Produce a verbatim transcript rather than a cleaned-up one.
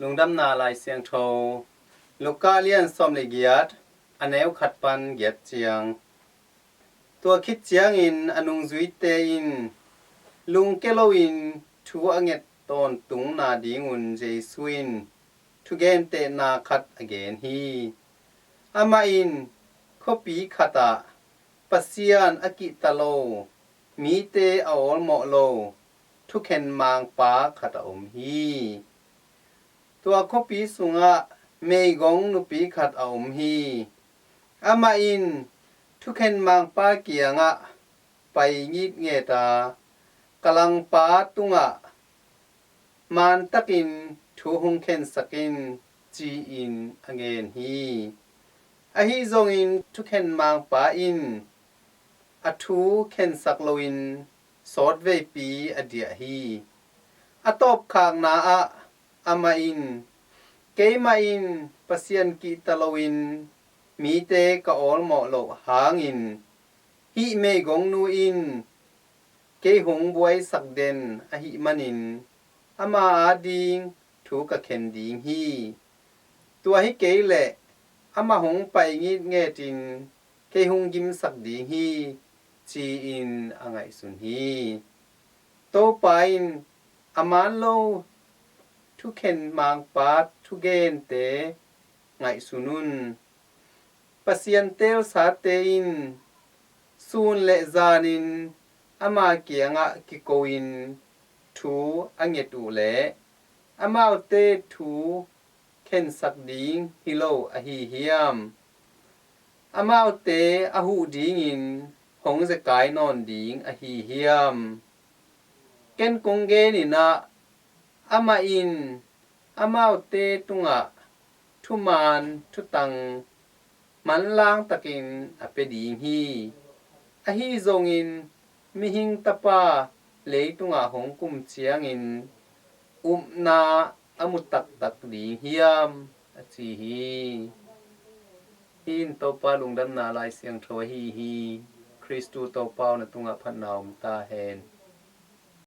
Lungdamna Lai Siangtho, Luka lian sawm le giat, a neu khat pan giat ciang. Tua khit ciangin a nungzuite in lungke loin thu a nget tawntungna dingun Jesu in thugentehna khat a gen hi. Amah in khuapi khatah Pasian a kihta lo, mite a awlmawh lo thukhen mangpa khat a om hi. Tua khuapi sungah meigong nupi khat a om hi. Amah in thukhen mangpa kiangah pai ngitnget a, ka langpa tungah mantakin thu hong khensak in, ci-in a ngen hi. Ahi zongin thukhen mangpa in a thu khensak loin sawtveipi a diah hi. A tawpkhakna ah amah in, keimah in Pasian kihta loin mite ka awlmawh loh hangin hih meigongnu in kei hong buaisak den ahih manin ama ading thu ka khen ding hi. Tua hi kei leh amah hong pai ngitngetin kei hong gimsak ding hi, ci-in a ngaihsun hi. Topa in a man lo thukhen mangpa thugente ngaihsun un. Pasian teelsate in sun le zanin ama kiangah kiko-in thu a nget uh leh amaute thu khensak ding hi lo ahi hiam? Amaute a huh dingin hong zekai nawn ding ahi hiam? Ken kong genin ah, amah in amaute tungah thuman thutang manlang takin a pia ding hi. Ahi zongin mihing tapa leitungah hong kum ciangin upna a mu taktak ding hiam, a ci hi. Hih in Topa lungdamna Lai Siangtho ahi hi. Khristu Topa aw, na tungah phatna om ta hen.